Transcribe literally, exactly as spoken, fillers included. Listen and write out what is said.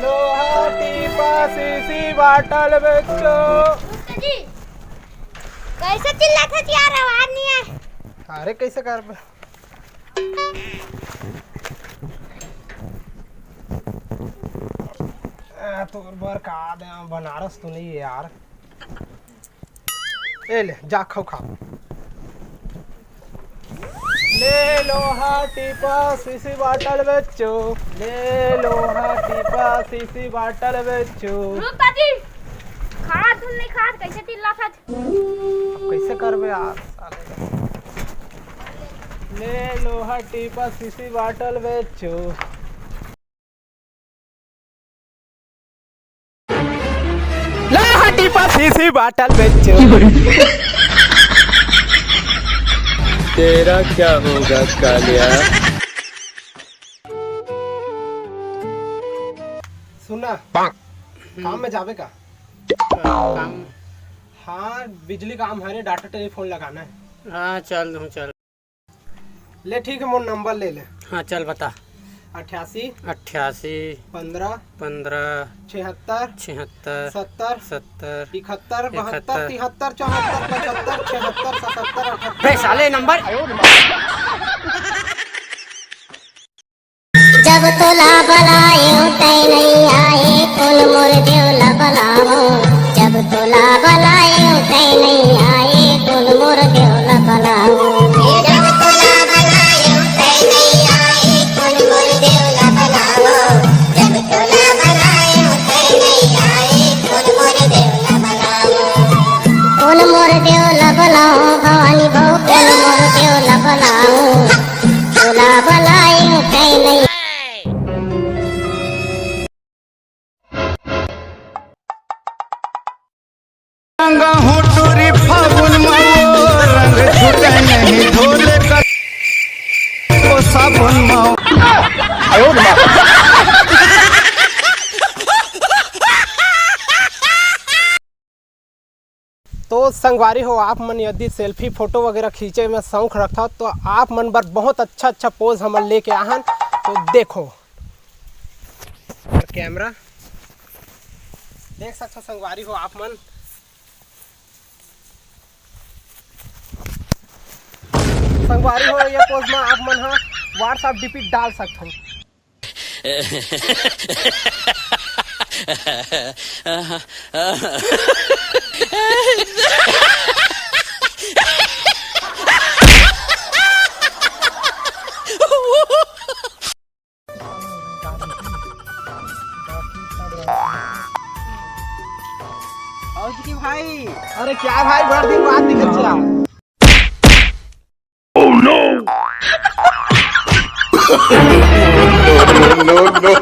लोहा टीपा CC bottle बेचो। जी, कैसे चिल्लाथस यार, आवाज नहीं आए। अरे कैसे करबे? आ, तोर बर का दे, बनारस तो नहीं है यार। ए ले, जा खाओ, खा। ले लोहा टीपा सीसी बाटल बेचो, ले लोहा टीपा सीसी बाटल बेचो। रुक दादी, खात हूँ नहीं खात, कैसे चिल्लाथस? अब कैसे करबे यार साले? ले लोहा टीपा सीसी बाटल बेचो। लोहा टीपा सीसी बाटल बेचो। तेरा क्या होगा कालिया? सुना, काम में जाबे का? काम? हाँ, बिजली काम है रे, डाटा टेलीफोन लगाना है। हाँ, चल दूँ, चल। ले ठीक है, मोर नंबर ले ले। हाँ, चल बता। अट्ठासी। अट्ठासी। पंद्रह। पंद्रह। छिहत्तर। छिहत्तर। सत्तर। सत्तर। इकहत्तर, बहत्तर, इकहत्तर। तिहत्तर, चौहत्तर, पचहत्तर, छिहत्तर, सतहत्तर, अठहत्तर। बे साले नंबर। जब तोला बलाएंव तै नइ आए, कोन मोर देव ला बलाओ। जब तोला बलाएंव तै नइ आए, कोन मोर देव ला बलाओ। जब तोला बलाएंव तै नइ आए, कोन मोर देव ला बलाओ। जब तोला बलाएंव तै नइ आए, कोन मोर देव ला बलाओ। कोन मोर देव ला बलाओ, भवानी बहू, कोन मोर देव ला बलाओ। तोला बलाएंव तै नइ। रंगा हो टोरी फागुन मा वो रंग छूटे नहीं ढोल का ओ साबुन मा। तो संगवारी हो, आप मन यदि सेल्फी फोटो वगैरह खींचे में शौक रखथव तो आप मन बर बहुत अच्छा अच्छा पोज हमन लेके आहन। तो देखो कैमरा, देख सकथव संगवारी हो आप मन। संगवारी हो, ये पोज में आप मन ह WhatsApp डीपी डाल सकथव। और जी भाई, अरे क्या भाई, बड़ा दिन बाद दिखत चला। Oh no! No, no, no, no.